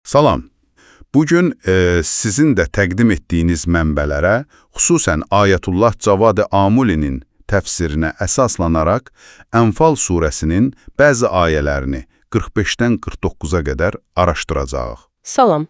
Salam. Bugün sizin də təqdim etdiyiniz mənbələrə, xüsusən Ayətullah Cavad Amulinin təfsirinə əsaslanaraq Ənfal surəsinin bəzi ayələrini 45-dən 49-a qədər araşdıracağıq. Salam.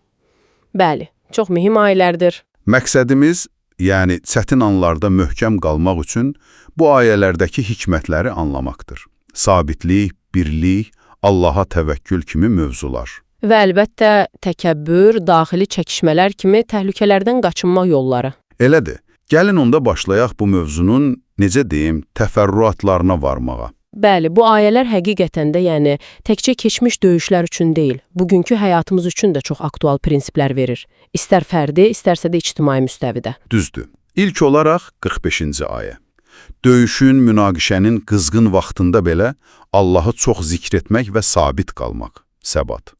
Bəli, çox mühüm ayələrdir. Məqsədimiz, yəni çətin anlarda möhkəm qalmaq üçün bu ayələrdəki hikmətləri anlamaqdır. Sabitlik, birlik, Allaha təvəkkül kimi mövzular. Və əlbəttə təkəbbür, daxili çəkişmələr kimi təhlükələrdən qaçınmaq yolları. Elədir. Gəlin onda başlayaq bu mövzunun, necə deyim, təfərrüatlarına varmağa. Bəli, bu ayələr həqiqətən də, yəni təkcə keçmiş döyüşlər üçün deyil, bugünkü həyatımız üçün də çox aktual prinsiplər verir. İstər fərdi, istərsə də ictimai müstəvidə. Düzdür. İlk olaraq 45-ci ayə. Döyüşün, münaqişənin qızğın vaxtında belə Allahı çox zikr etmək və sabit qalmaq, səbat.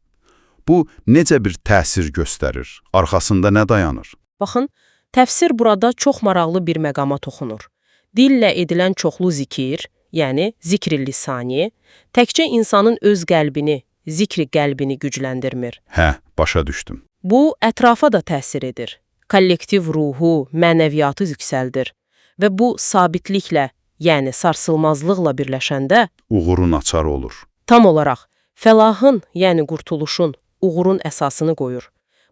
Bu necə bir təsir göstərir? Arxasında nə dayanır? Baxın, təfsir burada çox maraqlı bir məqama toxunur. Dillə edilən çoxlu zikir, yəni zikri lisani, təkcə insanın öz qəlbini, zikri qəlbini gücləndirmir. Hə, başa düşdüm. Bu, ətrafa da təsir edir. Kollektiv ruhu, mənəviyyatı yüksəldir. Və bu sabitliklə, yəni sarsılmazlıqla birləşəndə Uğurun açarı olur. tam olaraq fəlahın, yəni qurtuluşun, uğurun əsasını qoyur.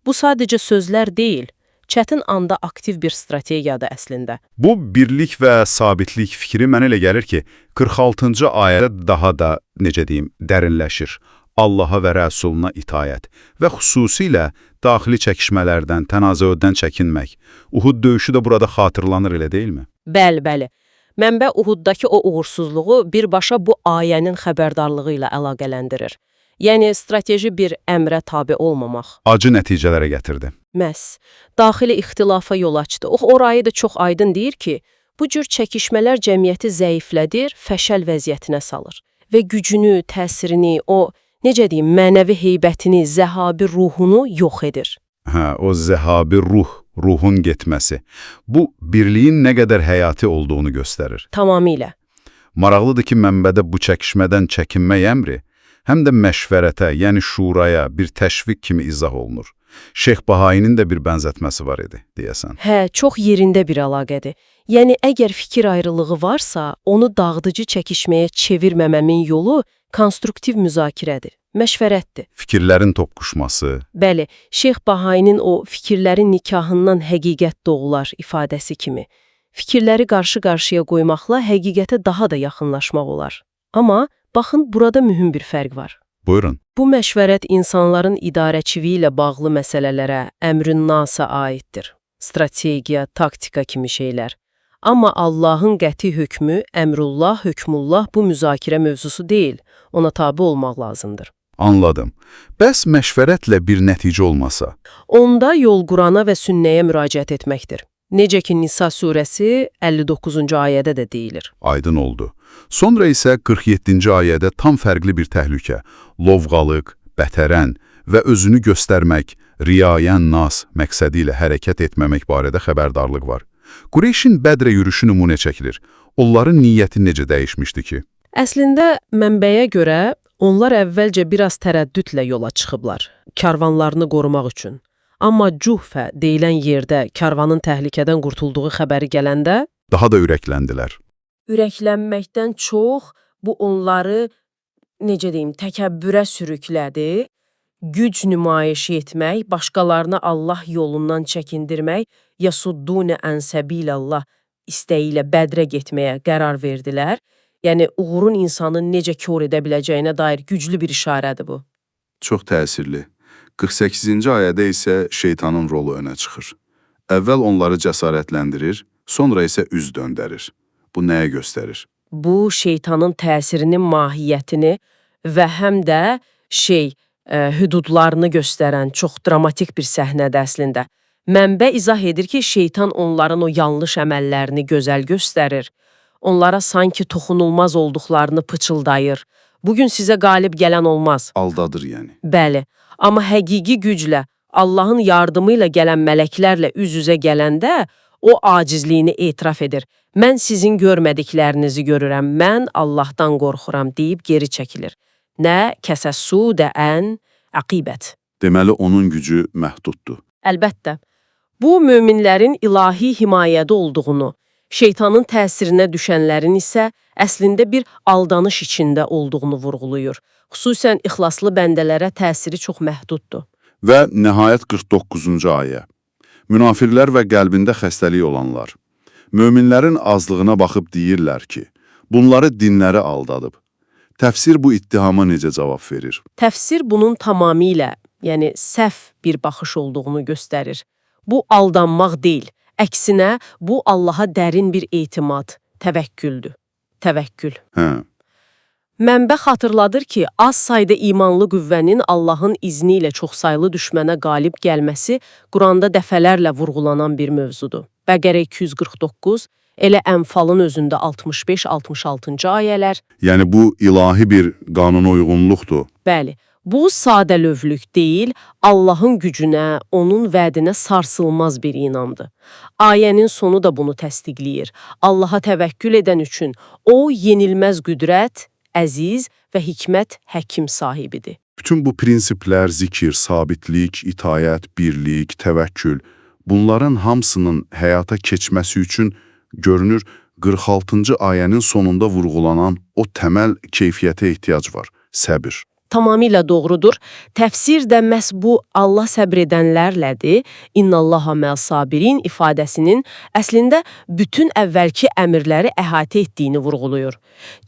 Bu sadəcə sözlər deyil, çətin anda aktiv bir strategiyadır əslində. Bu birlik və sabitlik fikri mənə elə gəlir ki, 46-cı ayədə daha da, necə deyim, dərinləşir. Allaha və Rəsuluna itayət və xüsusilə daxili çəkişmələrdən, tənazödən çəkinmək. Uhud döyüşü də burada xatırlanır elə deyilmi? Bəli, bəli. Mənbə Uhuddakı o uğursuzluğu birbaşa bu ayənin xəbərdarlığı ilə əlaqələndirir. Yəni strateji bir əmrə tabe olmamaq. Acı nəticələrə gətirdi. Məhz daxili ixtilafa yol açdı. O orayı da çox aydın deyir ki, bu cür çəkişmələr cəmiyyəti zəiflədir, fəşəl vəziyyətinə salır və gücünü, təsirini, o necə deyim, mənəvi heybətini, zəhabi ruhunu yox edir. Hə, o zəhabi ruh, ruhun getməsi. Bu, birliyin nə qədər həyati olduğunu göstərir. Tamamilə. Maraqlıdır ki, mənbədə bu çəkişmədən çəkinmək əmri həm də məşvərətə, yəni şuraya bir təşviq kimi izah olunur. Şeyx Bahainin də bir bənzətməsi var idi, deyəsən. Hə, çox yerində bir əlaqədir. Yəni əgər fikir ayrılığı varsa, onu dağıdıcı çəkişməyə çevirməməmin yolu konstruktiv müzakirədir, məşvərətdir. Fikirlərin toqquşması, Bəli, Şeyx Bahainin o fikirlərin nikahından həqiqət doğular ifadəsi kimi. Fikirləri qarşı-qarşıya qoymaqla həqiqətə daha da yaxınlaşmaq olar. Amma baxın, burada mühüm bir fərq var. Buyurun. Bu məşvərət insanların idarəçiliyi ilə bağlı məsələlərə, əmrün nasa aiddir. Strategiya, taktika kimi şeylər. Amma Allahın qəti hökmü, əmrullah, hökmullah bu müzakirə mövzusu deyil. Ona tabe olmaq lazımdır. Anladım. Bəs məşvərətlə bir nəticə olmasa? Onda yol Qurana və sünnəyə müraciət etməkdir. Necə ki Nisa surəsi 59-cu ayədə də deyilir. Aydın oldu. Sonra isə 47-ci ayədə tam fərqli bir təhlükə, lovğalıq, bətərən və özünü göstərmək, riyayən nas məqsədi ilə hərəkət etməmək barədə xəbərdarlıq var. Qureyşin Bədrə yürüşü nümunə çəkilir. Onların niyyəti necə dəyişmişdi ki? Əslində mənbəyə görə onlar əvvəlcə biraz tərəddüdlə yola çıxıblar, karvanlarını qorumaq üçün. Amma Cuhfə deyilən yerdə karvanın təhlükədən qurtulduğu xəbəri gələndə Daha da ürəkləndilər. Ürəklənməkdən çox bu onları necə deyim, təkəbbürə sürüklədi. Güc nümayişi etmək, başqalarını Allah yolundan çəkindirmək, yasuddune ən səbilallah istəyi ilə Bədrə getməyə qərar verdilər. Yəni uğurun insanı necə kor edə biləcəyinə dair güclü bir işarədir bu. Çox təsirli. 48-ci ayədə isə şeytanın rolu önə çıxır. Əvvəl onları cəsarətləndirir, sonra isə üz döndərir. Bu nəyə göstərir? Bu şeytanın təsirinin mahiyyətini və həm də hüdudlarını göstərən çox dramatik bir səhnədir əslində. Mənbə izah edir ki, şeytan onların o yanlış əməllərini gözəl göstərir. Onlara sanki toxunulmaz olduqlarını pıçıldayır. Bugün sizə qalib gələn olmaz. Aldadır yəni. Bəli, amma həqiqi güclə, Allahın yardımı ilə gələn mələklərlə üz-üzə gələndə o acizliyini etiraf edir. Mən sizin görmədiklərinizi görürəm, mən Allahdan qorxuram deyib geri çəkilir. Nə kəsə sudə ən aqibət. Deməli, onun gücü məhduddur. Əlbəttə, bu möminlərin ilahi himayədə olduğunu, şeytanın təsirinə düşənlərin isə əslində bir aldanış içində olduğunu vurğulayır. Xüsusən ixlaslı bəndələrə təsiri çox məhduddur. Və nəhayət 49-cu ayə. Münafiqlər və qəlbində xəstəlik olanlar. Möminlərin azlığına baxıb deyirlər ki, bunları dinləri aldadıb. Təfsir bu ittihama necə cavab verir? Təfsir bunun tamamilə, yəni səhv bir baxış olduğunu göstərir. Bu aldanmaq deyil, əksinə bu Allaha dərin bir etimad, təvəkküldür. Təvəkkül. Hə. Mənbə xatırladır ki, az sayda imanlı qüvvənin Allahın izni ilə çoxsaylı düşmənə qalib gəlməsi Quranda dəfələrlə vurğulanan bir mövzudur. Bəqərə 249, elə Ənfalın özündə 65-66-cı ayələr. Yəni bu ilahi bir qanuna uyğunluqdur. Bəli, bu sadəlövlük deyil, Allahın gücünə, onun vədinə sarsılmaz bir inamdır. Ayənin sonu da bunu təsdiqləyir. Allaha təvəkkül edən üçün o yenilməz qüdrət, əziz və hikmət həkim sahibidir. Bütün bu prinsiplər, zikir, sabitlik, itayət, birlik, təvəkkül, bunların hamısının həyata keçməsi üçün görünür 46-cı ayənin sonunda vurğulanan o təməl keyfiyyətə ehtiyac var, səbir. Tamamilə doğrudur. Təfsir də məhz bu Allah səbr edənlərlədir. İnnallaha məl-sabirin ifadəsinin əslində bütün əvvəlki əmrləri əhatə etdiyini vurğulayır.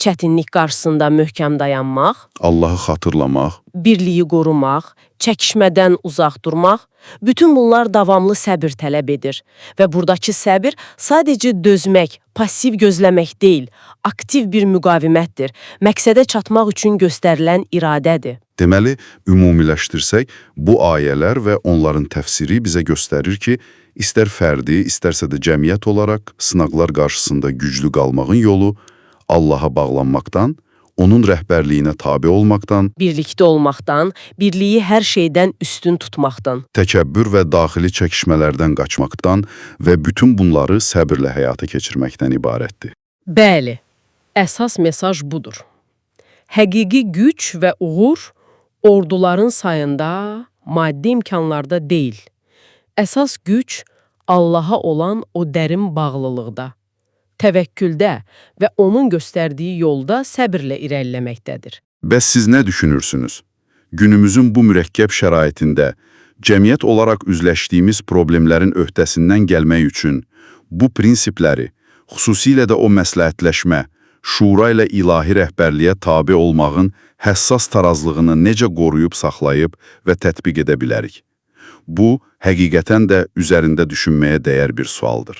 Çətinlik qarşısında möhkəm dayanmaq, Allahı xatırlamaq, birliyi qorumaq, çəkişmədən uzaq durmaq, bütün bunlar davamlı səbir tələb edir. Və buradakı səbir sadəcə dözmək, pasiv gözləmək deyil, aktiv bir müqavimətdir. Məqsədə çatmaq üçün göstərilən iradədir. Deməli, ümumiləşdirsək, bu ayələr və onların təfsiri bizə göstərir ki, istər fərdi, istərsə də cəmiyyət olaraq sınaqlar qarşısında güclü qalmağın yolu Allaha bağlanmaqdan, onun rəhbərliyinə tabe olmaqdan, Birlikdə olmaqdan, birliyi hər şeydən üstün tutmaqdan. təkəbbür və daxili çəkişmələrdən qaçmaqdan və bütün bunları səbirlə həyata keçirməkdən ibarətdir. Bəli, əsas mesaj budur. Həqiqi güc və uğur orduların sayında, maddi imkanlarda deyil. Əsas güc Allaha olan o dərin bağlılıqda, təvəkküldə və onun göstərdiyi yolda səbirlə irəliləməkdədir. Bəs siz nə düşünürsünüz? Günümüzün bu mürəkkəb şəraitində cəmiyyət olaraq üzləşdiyimiz problemlərin öhdəsindən gəlmək üçün bu prinsipləri, xüsusilə də o məsləhətləşmə, şura ilə ilahi rəhbərliyə tabe olmağın həssas tarazlığını necə qoruyub saxlayıb və tətbiq edə bilərik? Bu, həqiqətən də üzərində düşünməyə dəyər bir sualdır.